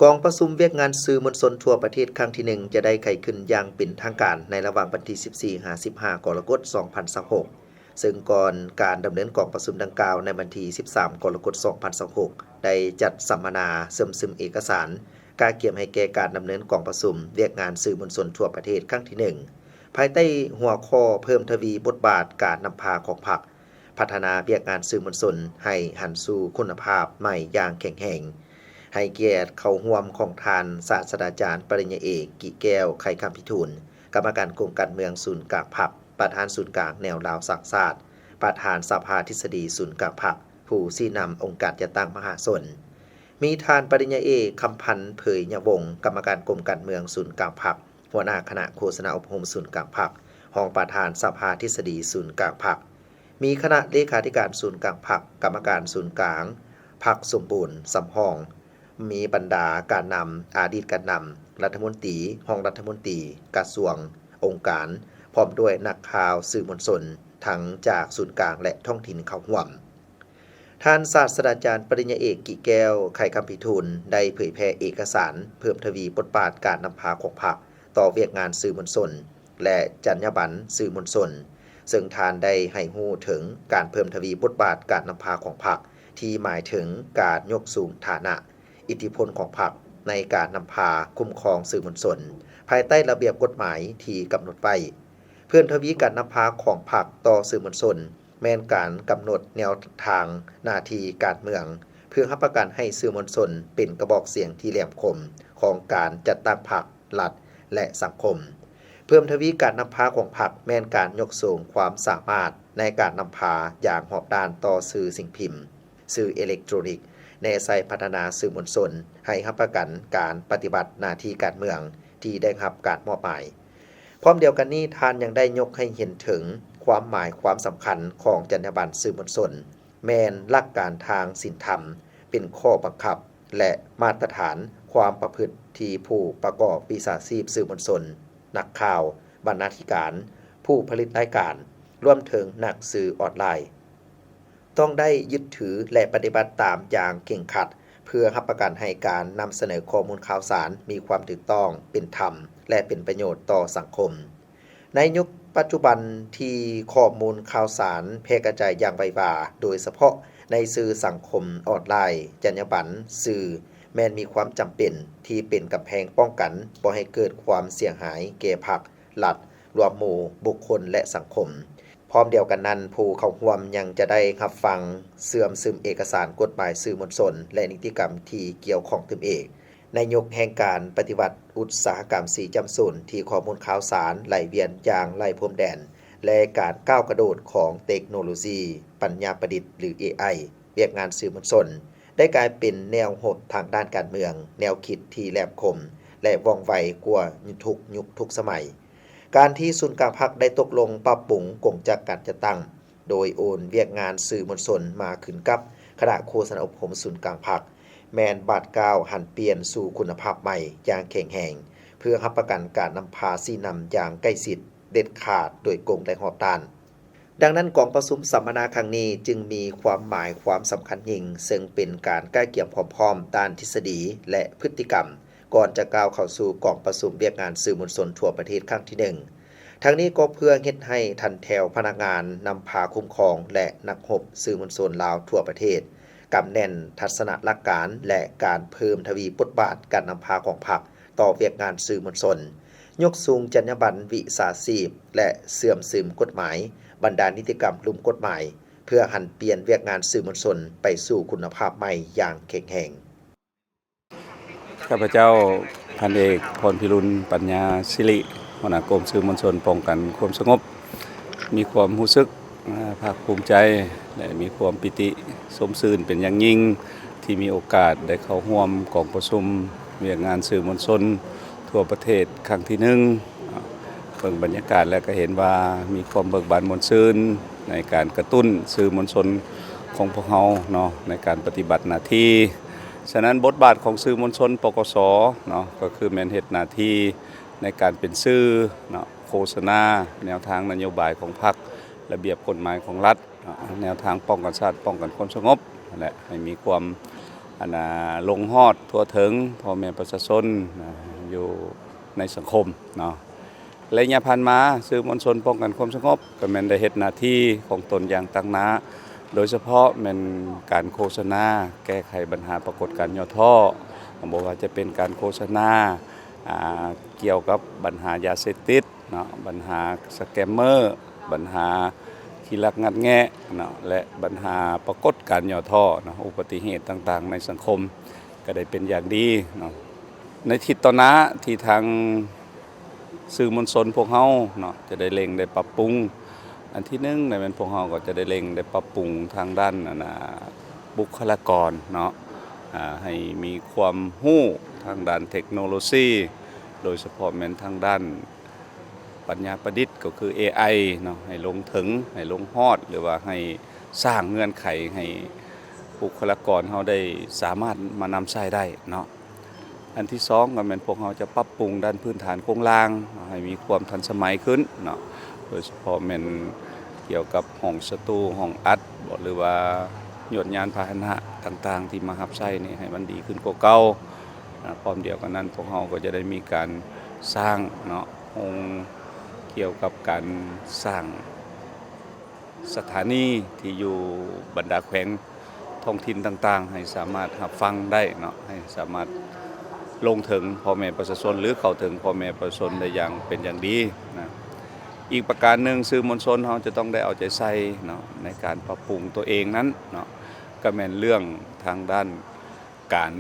ກອງປະຊຸມວຽກງານສື່ມວນຊົນທົ່ວປະເທດຄັ້ງທີໜຶ່ງ ຈະໄດ້ໄຂຂຶ້ນຢ່າງເປັນທາງການໃນລະຫວ່າງວັນທີສິບສີ່ຫາສິບຫ້າກໍລະກົດສອງພັນຊາວຫົກ ເຊິ່ງກ່ອນການດຳເນີນກອງປະຊຸມດັ່ງກ່າວໃນວັນທີສິບສາມກໍລະກົດສອງພັນຊາວຫົກ ໄດ້ຈັດສຳມະນາເຊື່ອມຊຶມເອກະສານກະກຽມໃຫ້ແກ່ການດຳເນີນກອງປະຊຸມວຽກງານສື່ມວນຊົນທົ່ວປະເທດຄັ້ງທີໜຶ່ງ ພາຍໃຕ້ຫົວຂໍ້ເພີ່ມທະວີບົດບາດການນຳພາຂອງພັກ ພັດທະນາວຽກງານສື່ມວນຊົນໃຫ້ຫັນສູ່ຄຸນນະພາບໃໝ່ຢ່າງແຂງແຮງ, ໃຫ້ກຽດເຂົ້າຮ່ວມຂອງທ່ານສາດສະດາຈານປະລິນຍາເອກ ກິແກ້ວ ໄຂຄຳພິທູນ, ກຳມະການກົມການເມືອງສູນກາງພັກ, ປະທານສູນກາງແນວລາວສ້າງຊາດ, ປະທານສະພາທິດສະດີສູນກາງພັກ, ຜູ້ຊີ້ນຳອົງການຈັດຕັ້ງມະຫາຊົນ. ມີທ່ານປະລິນຍາເອກ ຄຳພັນ ເຜີຍຍະວົງ, ກຳມະການກົມການເມືອງສູນກາງພັກ, ຫົວໜ້າຄະນະໂຄສະນາອົບຮົມສູນກາງພັກ, ຮອງປະທານສະພາທິດສະດີສູນກາງພັກ, ມີຄະນະເລຂາທິການສູນກາງພັກ, ກຳມະການສູນກາງພັກສົມບູນສຳຮອງ, ມີບັນດາການນຳ, ອະດີດການນຳ, ລັດຖະມົນຕີ, ຮອງລັດຖະມົນຕີ, ກະຊວງ, ອົງການ, ພ້ອມດ້ວຍນັກຂ່າວ, ສື່ມວນຊົນ ທັງຈາກສູນກາງ ແລະ ທ້ອງຖິ່ນເຂົ້າຮ່ວມ. ທ່ານສາດສະດາຈານປະລິນຍາເອກ ກິແກ້ວ ໄຂຄຳພິທູນ ໄດ້ເຜີຍແຜ່ເອກະສານເພີ່ມທະວີບົດບາດການນຳພາຂອງພັກຕໍ່ວຽກງານສື່ມວນຊົນ ແລະ ຈັນຍາບັນສື່ມວນຊົນ, ເຊິ່ງທ່ານໄດ້ໃຫ້ຮູ້ເຖິງການເພີ່ມທະວີບົດບາດການນຳພາຂອງພັກ ທີ່ໝາຍເຖິງການຍົກສູງຖານະ, ອິດທິພົນຂອງພັກໃນການນຳພາຄຸ້ມຄອງສື່ມວນຊົນ ພາຍໃຕ້ລະບຽບກົດໝາຍທີ່ກຳນົດໄວ້. ເພີ່ມທະວີການນຳພາຂອງພັກຕໍ່ສື່ມວນຊົນ ແມ່ນການກຳນົດແນວທາງໜ້າທີ່ການເມືອງ ເພື່ອຮັບປະກັນໃຫ້ສື່ມວນຊົນເປັນກະບອກສຽງທີ່ແຫຼມຄົມຂອງການຈັດຕັ້ງພັກ, ລັດ ແລະ ສັງຄົມ. ເພີ່ມທະວີການນຳພາຂອງພັກ ແມ່ນການຍົກສູງຄວາມສາມາດໃນການນຳພາຢ່າງຮອບດ້ານຕໍ່ສື່ສິ່ງພິມ, ສື່ເອເລັກໂຕຣນິກ, ແນໃສ່ພັດທະນາສື່ມວນຊົນໃຫ້ຮັບປະກັນການປະຕິບັດໜ້າທີ່ການເມືອງທີ່ໄດ້ຮັບການມອບໝາຍ. ພ້ອມດຽວກັນນີ້, ທ່ານຍັງໄດ້ຍົກໃຫ້ເຫັນເຖິງຄວາມໝາຍຄວາມສຳຄັນຂອງຈັນຍາບັນສື່ມວນຊົນ ແມ່ນຫຼັກການທາງສິນທຳ ເປັນຂໍ້ບັງຄັບ ແລະ ມາດຕະຖານຄວາມປະພຶດທີ່ຜູ້ປະກອບວິຊາຊີບສື່ມວນຊົນ, ນັກຂ່າວ, ບັນນາທິການ, ຜູ້ຜະລິດລາຍການ, ລວມເຖິງນັກສື່ອອນລາຍ ຕ້ອງໄດ້ຍຶດຖື ແລະ ປະຕິບັດຕາມຢ່າງເຄັ່ງຄັດ ເພື່ອຮັບປະກັນໃຫ້ການນຳສະເໜີຂໍ້ມູນຂ່າວສານມີຄວາມຖືກຕ້ອງ, ເປັນທຳ ແລະ ເປັນປະໂຫຍດຕໍ່ສັງຄົມ. ໃນຍຸກປັດຈຸບັນທີ່ຂໍ້ມູນຂ່າວສານແຜ່ກະຈາຍຢ່າງໄວວາ, ໂດຍສະເພາະໃນສື່ສັງຄົມອອນລາຍ, ຈັນຍາບັນສື່ແມ່ນມີຄວາມຈຳເປັນທີ່ເປັນກຳແພງປ້ອງກັນບໍ່ໃຫ້ເກີດຄວາມເສຍຫາຍແກ່ພັກ, ລັດ, ລວມໝູ່, ບຸກຄົນ ແລະ ສັງຄົມ. ພ້ອມດຽວກັນນັ້ນ, ຜູ້ເຂົ້າຮ່ວມຍັງຈະໄດ້ຮັບຟັງ, ເຊື່ອມຊຶມເອກະສານກົດໝາຍສື່ມວນຊົນ ແລະ ນິຕິກຳທີ່ກ່ຽວຂ້ອງຕື່ມອີກ. ໃນຍຸກແຫ່ງການປະຕິວັດອຸດສາຫະກຳສີ່ຈ້ຳສູນ ທີ່ຂໍ້ມູນຂ່າວສານໄຫຼວຽນຢ່າງໄຮ້ພົມແດນ ແລະ ການກ້າວກະໂດດຂອງເຕັກໂນໂລຊີປັນຍາປະດິດ ຫຼື ເອໄອ, ວຽກງານສື່ມວນຊົນໄດ້ກາຍເປັນແນວຮົບທາງດ້ານການເມືອງ, ແນວຄິດທີ່ແຫຼມຄົມ ແລະ ວ່ອງໄວກວ່າທຸກຍຸກທຸກສະໄໝ. ການທີ່ສູນກາງພັກໄດ້ຕົກລົງປັບປຸງກົງຈັກການຈັດຕັ້ງ ໂດຍໂອນວຽກງານສື່ມວນຊົນມາຂຶ້ນກັບຄະນະໂຄສະນາອົບຮົມສູນກາງພັກ ແມ່ນບາດກ້າວຫັນປ່ຽນສູ່ຄຸນນະພາບໃໝ່ຢ່າງແຂງແຮງ ເພື່ອຮັບປະກັນການນຳພາຊີ້ນຳຢ່າງໃກ້ຊິດ, ເດັດຂາດ, ໂດຍກົງ ແລະ ຮອບດ້ານ. ດັ່ງນັ້ນ, ກອງປະຊຸມສຳມະນາຄັ້ງນີ້ຈຶ່ງມີຄວາມໝາຍຄວາມສຳຄັນຍິ່ງ, ເຊິ່ງເປັນການກະກຽມຄວາມພ້ອມດ້ານທິດສະດີ ແລະ ພຶດຕິກຳ ກ່ອນຈະກ້າວເຂົ້າສູ່ກອງປະຊຸມວຽກງານສື່ມວນຊົນທົ່ວປະເທດຄັ້ງທີໜຶ່ງ. ທັງນີ້ກໍເພື່ອເຮັດໃຫ້ຖັນແຖວພະນັກງານນຳພາຄຸ້ມຄອງ ແລະ ນັກຮົບສື່ມວນຊົນລາວທົ່ວປະເທດ ກຳແໜ້ນທັດສະນະຫຼັກການ ແລະ ການເພີ່ມທະວີບົດບາດການນຳພາຂອງພັກຕໍ່ວຽກງານສື່ມວນຊົນ, ຍົກສູງຈັນຍາບັນວິຊາຊີບ ແລະ ເຊື່ອມຊຶມກົດໝາຍ, ບັນດານິຕິກຳລຸ່ມກົດໝາຍ ເພື່ອຫັນປ່ຽນວຽກງານສື່ມວນຊົນໄປສູ່ຄຸນນະພາບໃໝ່ຢ່າງແຂງແຮງ. ຂ້າພະເຈົ້າ ພັນເອກ ພອນພິລຸນ ປັນຍາສິລິ ຫົວໜ້າກົມສື່ມວນຊົນປ້ອງກັນຄວາມສະຫງົບ ມີຄວາມຮູ້ສຶກ ອາ ພາກພູມໃຈ ແລະ ມີຄວາມປີຕິຊົມຊື່ນເປັນຢ່າງຍິ່ງ ທີ່ມີໂອກາດໄດ້ເຂົ້າຮ່ວມກອງປະຊຸມວຽກງານສື່ມວນຊົນທົ່ວປະເທດຄັ້ງທີໜຶ່ງ. ເບິ່ງບັນຍາກາດແລ້ວກໍເຫັນວ່າມີຄວາມເບີກບານມ່ວນຊື່ນໃນການກະຕຸ້ນສື່ມວນຊົນຂອງພວກເຮົາເນາະ ໃນການປະຕິບັດໜ້າທີ່. ສະນັ້ນ ບົດບາດຂອງສື່ມວນຊົນ ປກສ ເນາະ ກໍຄືແມ່ນເຮັດໜ້າທີ່ໃນການເປັນສື່ເນາະ ໂຄສະນາແນວທາງນະໂຍບາຍຂອງພັກ, ລະບຽບກົດໝາຍຂອງລັດ, ແນວທາງປ້ອງກັນຊາດ, ປ້ອງກັນຄວາມສະຫງົບ ແລະ ໃຫ້ມີຄວາມ ອັນນ່າ ລົງຮອດທົ່ວເຖິງພໍ່ແມ່ປະຊາຊົນ ນະ ຢູ່ໃນສັງຄົມເນາະ. ໄລຍະຜ່ານມາ ສື່ມວນຊົນປ້ອງກັນຄວາມສະຫງົບ ກໍແມ່ນໄດ້ເຮັດໜ້າທີ່ຂອງຕົນຢ່າງຕັ້ງໜ້າ, ໂດຍສະເພາະແມ່ນການໂຄສະນາແກ້ໄຂບັນຫາປາກົດການຫຍໍ້ທໍ້, ບໍ່ວ່າຈະເປັນການໂຄສະນາ ອ່າ ກ່ຽວກັບບັນຫາຢາເສບຕິດເນາະ, ບັນຫາສະແກມເມີ, ບັນຫາຂີ້ລັກງັດແງະເນາະ ແລະ ບັນຫາປາກົດການຫຍໍ້ທໍ້ເນາະ, ອຸບັດຕິເຫດຕ່າງໆໃນສັງຄົມ ກໍໄດ້ເປັນຢ່າງດີເນາະ. ໃນທິດຕໍ່ໜ້າທີ່ທາງສື່ມວນຊົນພວກເຮົາເນາະ ຈະໄດ້ເລັ່ງໄດ້ປັບປຸງ, ອັນທີໜຶ່ງ ແມ່ນພວກເຮົາກໍຈະໄດ້ເລັ່ງໄດ້ປັບປຸງທາງດ້ານ ອັນນ່າ ບຸກຄະລາກອນເນາະ ອ່າ ໃຫ້ມີຄວາມຮູ້ທາງດ້ານເທັກໂນໂລຊີ ໂດຍສະເພາະແມ່ນທາງດ້ານປັນຍາປະດິດ ກໍຄືເອໄອເນາະ ໃຫ້ລົງເຖິງ ໃຫ້ລົງຮອດ ຫຼືວ່າໃຫ້ສ້າງເງື່ອນໄຂໃຫ້ບຸກຄະລາກອນເຮົາໄດ້ສາມາດມານຳໃຊ້ໄດ້ເນາະ. ອັນທີສອງກໍແມ່ນພວກເຮົາຈະປັບປຸງດ້ານພື້ນຖານໂຄງລ່າງໃຫ້ມີຄວາມທັນສະໄໝຂຶ້ນເນາະ, ໂດຍສະເພາະແມ່ນກ່ຽວກັບຫ້ອງສະຕູ, ຫ້ອງອັດບໍ ຫຼືວ່າຍວດຍານພາຫະນະຕ່າງໆທີ່ມາຮັບໃຊ້ນີ້ໃຫ້ມັນດີຂຶ້ນກວ່າເກົ່າ. ອາ ພ້ອມດຽວກັນນັ້ນ ພວກເຮົາກໍຈະໄດ້ມີການສ້າງເນາະ ໂຮງ ກ່ຽວກັບການສ້າງ ສະຖານີທີ່ຢູ່ບັນດາແຂວງທ້ອງຖິ່ນຕ່າງໆ ໃຫ້ສາມາດຮັບຟັງໄດ້ເນາະ, ໃຫ້ສາມາດລົງເຖິງພໍ່ແມ່ປະຊາຊົນ ຫຼື ເຂົ້າເຖິງພໍ່ແມ່ປະຊາຊົນໄດ້ຢ່າງເປັນຢ່າງດີນະ. ອີກປະການໜຶ່ງ ສື່ມວນຊົນເຮົາຈະຕ້ອງໄດ້ເອົາໃຈໃສ່ເນາະ ໃນການປັບປຸງຕົວເອງນັ້ນເນາະ, ກໍແມ່ນເລື່ອງທາງດ້ານ ການ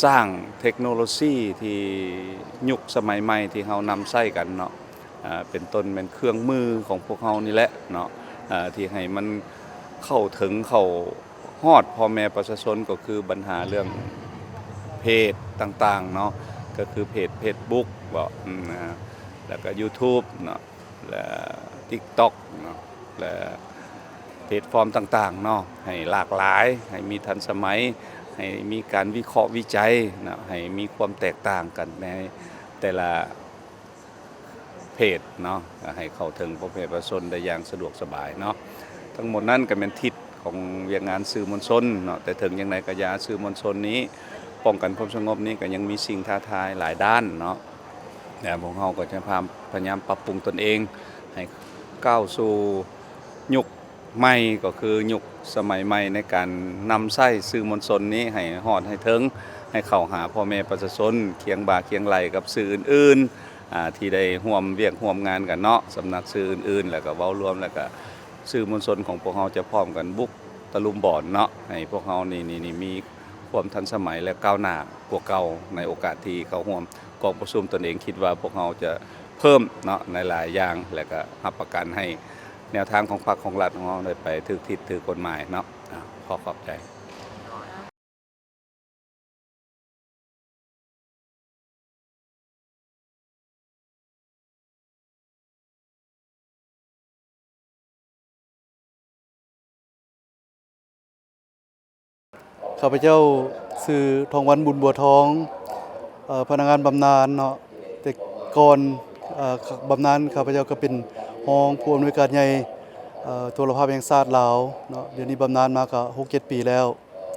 ສ້າງເທັກໂນໂລຊີທີ່ຍຸກສະໄໝໃໝ່ທີ່ເຮົານຳໃຊ້ກັນເນາະ, ເປັນຕົ້ນແມ່ນເຄື່ອງມືຂອງພວກເຮົານີ້ແຫຼະເນາະ ທີ່ໃຫ້ມັນເຂົ້າເຖິງ ເຂົ້າຮອດພໍ່ແມ່ປະຊາຊົນ ກໍຄືບັນຫາເລື່ອງເພຈຕ່າງໆເນາະ, ກໍຄືເພຈເຟສບຸກບໍ ແລ້ວກໍຢູທູບເນາະ ແລະ ຕິກຕັອກເນາະ ແລະ ແພລດຟອມຕ່າງໆເນາະ ໃຫ້ຫຼາກຫຼາຍ ໃຫ້ມີທັນສະໄໝ ໃຫ້ມີການວິເຄາະວິໄຈເນາະ ໃຫ້ມີຄວາມແຕກຕ່າງກັນໃນແຕ່ລະເພຈເນາະ ໃຫ້ເຂົ້າເຖິງພໍ່ແມ່ປະຊາຊົນໄດ້ຢ່າງສະດວກສະບາຍເນາະ. ທັງໝົດນັ້ນກໍແມ່ນທິດຂອງວຽກງານສື່ມວນຊົນເນາະ, ແຕ່ເຖິງຢ່າງໃດກໍຢ່າ ສື່ມວນຊົນນີ້ ປ້ອງກັນຄວາມສະຫງົບນີ້ກໍຍັງມີສິ່ງທ້າທາຍຫຼາຍດ້ານເນາະ. ແລະ ພວກເຮົາກໍຈະພາ ພະຍາຍາມປັບປຸງຕົນເອງໃຫ້ກ້າວສູ່ຍຸກໃໝ່ ກໍຄືຍຸກສະໄໝໃໝ່ ໃນການນຳໃຊ້ສື່ມວນຊົນນີ້ໃຫ້ຮອດໃຫ້ເຖິງ ໃຫ້ເຂົ້າຫາພໍ່ແມ່ປະຊາຊົນ ຄຽງບ່າຄຽງໄຫຼ່ກັບສື່ອື່ນໆ ອ່າ ທີ່ໄດ້ຮ່ວມວຽກຮ່ວມງານກັນເນາະ, ສຳນັກສື່ອື່ນໆ ແລ້ວກໍເວົ້າລວມ ແລ້ວກໍສື່ມວນຊົນຂອງພວກເຮົາຈະພ້ອມກັນບຸກຕະລຸມບອນເນາະ ໃຫ້ພວກເຮົານີ້ ນີ້ ນີ້ມີ ຄວາມທັນສະໄໝ ແລະ ກ້າວໜ້າກວ່າເກົ່າ ໃນໂອກາດທີ່ເຂົ້າຮ່ວມກອງປະຊຸມ. ຕົນເອງຄິດວ່າພວກເຮົາຈະເພີ່ມເນາະ ໃນຫຼາຍຢ່າງ ແລະ ກໍຮັບປະກັນໃຫ້ແນວທາງຂອງພັກຂອງລັດຂອງເຮົາໄດ້ໄປຖືກທິດຖືກກົດໝາຍເນາະ. ອາ ຂໍຂອບໃຈ. ຂ້າພະເຈົ້າຊື່ ທອງວັນ ບຸນບົວທອງ ເອີ ພະນັກງານບຳນານເນາະ, ແຕ່ກ່ອນ ເອີ ບຳນານ ຂ້າພະເຈົ້າກໍເປັນຮອງຜູ້ອຳນວຍການໃຫຍ່ ເອີ ໂທລະພາບແຫ່ງຊາດລາວເນາະ, ດຽວນີ້ບຳນານມາກໍຫົກເຈັດປີແລ້ວ.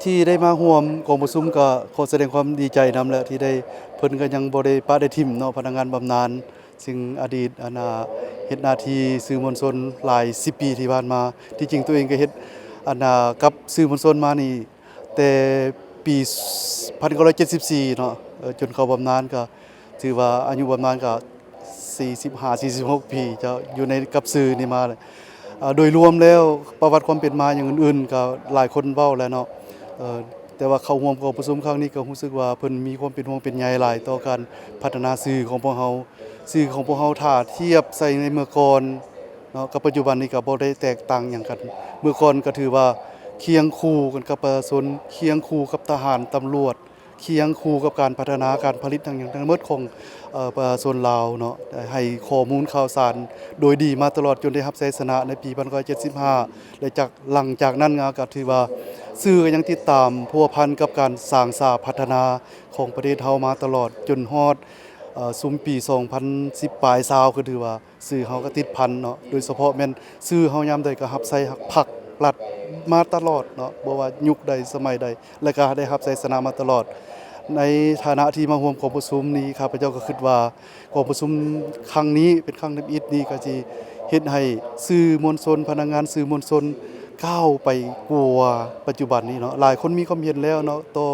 ທີ່ໄດ້ມາຮ່ວມກອງປະຊຸມກໍຂໍສະແດງຄວາມດີໃຈນຳແຫຼະ ທີ່ໄດ້ ເພິ່ນກໍຍັງບໍ່ໄດ້ປະໄດ້ຖິ້ມເນາະ ພະນັກງານບຳນານ ຊຶ່ງອະດີດ ອັນນ່າ ເຮັດໜ້າທີ່ສື່ມວນຊົນຫຼາຍສິບປີທີ່ຜ່ານມາ. ທີ່ຈິງຕົວເອງກໍເຮັດ ອັນນ່າ ກັບສື່ມວນຊົນມານີ້ແຕ່ປີພັນເກົ້າຮ້ອຍເຈັດສິບສີ່ເນາະ ເອີ ຈົນເຂົ້າບຳນານ ກໍຖືວ່າອາຍຸບຳນານກໍ ສີ່ສິບຫ້າ ສີ່ສິບຫົກປີ ເຈົ້າ ຢູ່ໃນກັບສື່ນີ້ມາ. ເອີ ໂດຍລວມແລ້ວ ປະຫວັດຄວາມເປັນມາຢ່າງອື່ນໆ ກໍຫຼາຍຄົນເວົ້າແລ້ວເນາະ, ເອີ ແຕ່ວ່າເຂົ້າຮ່ວມກອງປະຊຸມຄັ້ງນີ້ ກໍຮູ້ສຶກວ່າເພິ່ນມີຄວາມເປັນຫ່ວງເປັນໃຍຫຼາຍຕໍ່ການພັດທະນາສື່ຂອງພວກເຮົາ. ສື່ຂອງພວກເຮົາ ຖ້າທຽບໃສ່ໃນເມື່ອກ່ອນເນາະ ກັບປັດຈຸບັນນີ້ ກໍບໍ່ໄດ້ແຕກຕ່າງຫຍັງກັນ. ເມື່ອກ່ອນກໍຖືວ່າຄຽງຄູ່ກັນກັບປະຊາຊົນ, ຄຽງຄູ່ກັບທະຫານ, ຕຳຫຼວດ, ຄຽງຄູ່ກັບການພັດທະນາການຜະລິດຫຍັງທັງໝົດຂອງ ເອີ ປະຊາຊົນລາວເນາະ, ໄດ້ໃຫ້ຂໍ້ມູນຂ່າວສານໂດຍດີມາຕະຫຼອດ ຈົນໄດ້ຮັບໄຊຊະນະໃນປີພັນເກົ້າຮ້ອຍເຈັດສິບຫ້າ ແລະ ຈາກ ຫຼັງຈາກນັ້ນມາກໍຖືວ່າ ສື່ກໍຍັງຕິດຕາມພົວພັນກັບການສ້າງສາພັດທະນາຂອງປະເທດເຮົາມາຕະຫຼອດ ຈົນຮອດ ເອີ ຊຸມປີສອງພັນສິບປາຍຊາວ ກໍຖືວ່າ ສື່ເຮົາກໍຕິດພັນເນາະ, ໂດຍສະເພາະແມ່ນສື່ເຮົາຍາມໃດກໍຮັບໃຊ້ຮັກພັກ ລັດມາຕະຫຼອດເນາະ ບໍ່ວ່າຍຸກໃດສະໄໝໃດ ແລະກະໄດ້ຮັບໄຊຊະນະມາຕະຫຼອດ. ໃນຖານະທີ່ມາຮ່ວມກອງປະຊຸມນີ້ ຂ້າພະເຈົ້າກໍຄິດວ່າ ກອງປະຊຸມຄັ້ງນີ້ເປັນຄັ້ງທຳອິດນີ້ ກໍຊິເຮັດໃຫ້ສື່ມວນຊົນ, ພະນັກງານສື່ມວນຊົນກ້າວໄປກວ່າປັດຈຸບັນນີ້ເນາະ. ຫຼາຍຄົນມີຄວາມເຫັນແລ້ວເນາະ ຕໍ່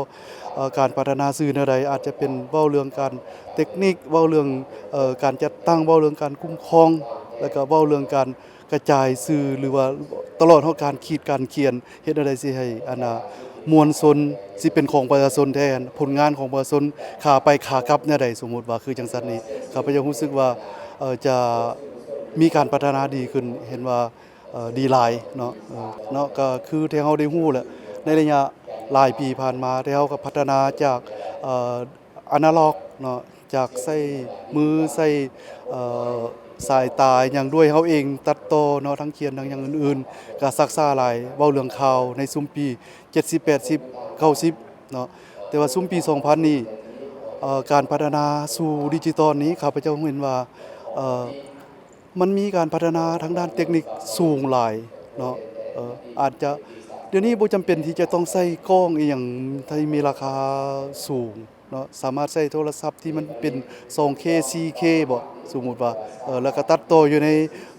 ເອີ ການພັດທະນາສື່ແນວໃດ ອາດຈະເປັນເວົ້າເລື່ອງການເຕັກນິກ, ເວົ້າເລື່ອງ ເອີ ການຈັດຕັ້ງ, ເວົ້າເລື່ອງການຄຸ້ມຄອງ ແລ້ວກໍເວົ້າເລື່ອງການກະຈາຍສື່ ຫຼືວ່າຕະຫຼອດຮອດການຂີດການຂຽນ ເຮັດແນວໃດຊິໃຫ້ອັນນ່າມວນຊົນ ຊິເປັນຂອງປະຊາຊົນແທ້, ຜົນງານຂອງປະຊາຊົນ ຂາໄປຂາກັບແນວໃດ. ສົມມຸດວ່າຄືຈັ່ງຊັ້ນນີ້ ຂ້າພະເຈົ້າຮູ້ສຶກວ່າ ເອີ ຈະມີການພັດທະນາດີຂຶ້ນ ເຫັນວ່າ ເອີ ດີຫຼາຍເນາະ. ເອີ ເນາະ ກໍຄືທີ່ເຮົາໄດ້ຮູ້ແຫຼະ ໃນໄລຍະຫຼາຍປີຜ່ານມາ ທີ່ເຮົາກໍພັດທະນາຈາກ ເອີ ອານາລັອກເນາະ ຈາກໃຊ້ມື ໃຊ້ ເອີ ສາຍຕາຫຍັງດ້ວຍເຮົາເອງ ຕັດຕໍ່ເນາະ ທັງຂຽນ ທັງຫຍັງອື່ນໆ ກໍຊັກຊ້າຫຼາຍ. ເວົ້າເລື່ອງຂ່າວໃນຊຸມປີເຈັດສິບ ແປດສິບ ເກົ້າສິບເນາະ ແຕ່ວ່າຊຸມປີສອງພັນນີ້ ເອີ ການພັດທະນາສູ່ດິຈິຕອນນີ້ ຂ້າພະເຈົ້າເຫັນວ່າ ເອີ ມັນມີການພັດທະນາທາງດ້ານເຕັກນິກສູງຫຼາຍເນາະ. ເອີ ອາດຈະ ດຽວນີ້ບໍ່ຈຳເປັນທີ່ຈະຕ້ອງໃຊ້ກ້ອງອີ່ຫຍັງທີ່ມີລາຄາສູງເນາະ, ສາມາດໃຊ້ໂທລະສັບທີ່ມັນເປັນສອງເຄ ສີ່ເຄ ບໍ ສົມມຸດວ່າ ເອີ ແລ້ວກໍຕັດຕໍ່ຢູ່ໃນ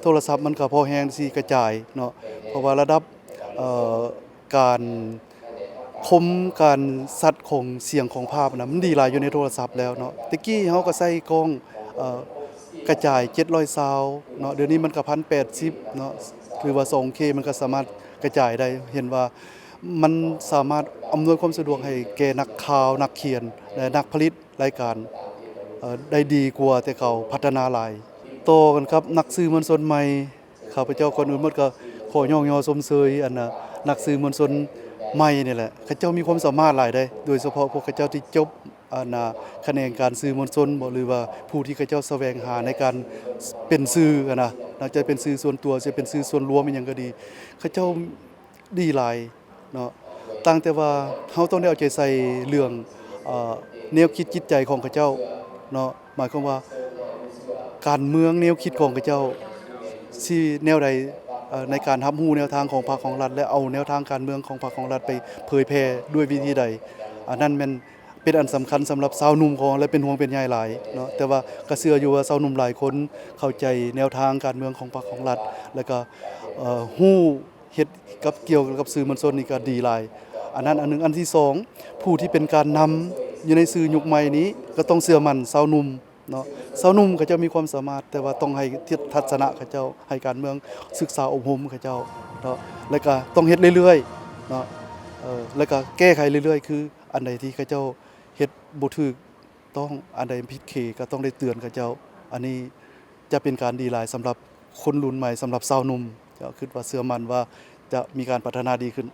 ໂທລະສັບ ມັນກໍພໍແຮງຊິກະຈາຍເນາະ. ເພາະວ່າລະດັບ ເອີ ການຄົມ ການຊັດຂອງສຽງຂອງພາບນະ ມັນດີຫຼາຍຢູ່ໃນໂທລະສັບແລ້ວເນາະ. ແຕ່ກີ້ເຮົາກໍໃຊ້ກ້ອງ ເອີ ກະຈາຍເຈັດຮ້ອຍຊາວເນາະ, ດຽວນີ້ມັນກໍພັນແປດສິບເນາະ ຫຼືວ່າສອງເຄ ມັນກໍສາມາດກະຈາຍໄດ້. ເຫັນວ່າມັນສາມາດອຳນວຍຄວາມສະດວກໃຫ້ແກ່ນັກຂ່າວ, ນັກຂຽນ ແລະ ນັກຜະລິດລາຍການ ເອີ ໄດ້ດີກວ່າແຕ່ເກົ່າ, ພັດທະນາຫຼາຍ. ຕໍ່ກັນກັບນັກສື່ມວນຊົນໃໝ່ ຂ້າພະເຈົ້າກ່ອນອື່ນໝົດກໍຂໍຍ້ອງຍໍຊົມເຊີຍ ອັນນ່າ ນັກສື່ມວນຊົນໃໝ່ນີ້ແຫຼະ. ເຂົາເຈົ້າມີຄວາມສາມາດຫຼາຍເດ້, ໂດຍສະເພາະພວກເຂົາເຈົ້າທີ່ຈົບ ອັນນ່າ ຂະແໜງການສື່ມວນຊົນບໍ ຫຼືວ່າຜູ້ທີ່ເຂົາເຈົ້າສະແຫວງຫາໃນການເປັນສື່ຫັ້ນນະ, ນອກຈາກເປັນສື່ສ່ວນຕົວ ຈະເປັນສື່ສ່ວນລວມອີ່ຫຍັງກໍດີ, ເຂົາເຈົ້າດີຫຼາຍເນາະ. ຕ່າງແຕ່ວ່າເຮົາຕ້ອງໄດ້ເອົາໃຈໃສ່ເລື່ອງ ເອີ ແນວຄິດຈິດໃຈຂອງເຂົາເຈົ້າເນາະ, ໝາຍຄວາມວ່າການເມືອງ ແນວຄິດຂອງເຂົາເຈົ້າຊິແນວໃດ ເອີ ໃນການຮັບຮູ້ແນວທາງຂອງພັກຂອງລັດ ແລະ ເອົາແນວທາງການເມືອງຂອງພັກຂອງລັດໄປເຜີຍແຜ່ດ້ວຍວິທີໃດ. ອັນນັ້ນແມ່ນເປັນອັນສຳຄັນສຳລັບຊາວໜຸ່ມຂອງ ແລະ ເປັນຫ່ວງເປັນໃຍຫຼາຍເນາະ. ແຕ່ວ່າກໍເຊື່ອຢູ່ວ່າຊາວໜຸ່ມຫຼາຍຄົນເຂົ້າໃຈແນວທາງການເມືອງຂອງພັກຂອງລັດ ແລ້ວກໍ ເອີ ຮູ້ ເຮັດກັບ ກ່ຽວກັບສື່ມວນຊົນນີ້ກໍດີຫຼາຍ. ອັນນັ້ນອັນໜຶ່ງ. ອັນທີສອງ ຜູ້ທີ່ເປັນການນຳຢູ່ໃນສື່ຍຸກໃໝ່ນີ້ ກໍຕ້ອງເຊື່ອໝັ້ນຊາວໜຸ່ມເນາະ. ຊາວໜຸ່ມເຂົາເຈົ້າມີຄວາມສາມາດ, ແຕ່ວ່າຕ້ອງໃຫ້ທັດສະນະເຂົາເຈົ້າ, ໃຫ້ການເມືອງສຶກສາອົບຮົມເຂົາເຈົ້າເນາະ, ແລ້ວກໍຕ້ອງເຮັດເລື້ອຍໆເນາະ, ເອີ ແລ້ວກໍແກ້ໄຂເລື້ອຍໆ. ຄືອັນໃດທີ່ເຂົາເຈົ້າເຮັດບໍ່ຖືກຕ້ອງ, ອັນໃດຜິດເຂ ກໍຕ້ອງໄດ້ເຕືອນເຂົາເຈົ້າ. ອັນນີ້ຈະເປັນການດີຫຼາຍສຳລັບຄົນລຸ້ນໃໝ່, ສຳລັບຊາວໜຸ່ມ. ເຈົ້າຄິດວ່າເຊື່ອໝັ້ນວ່າຈະມີການພັດທະນາດີຂຶ້ນ.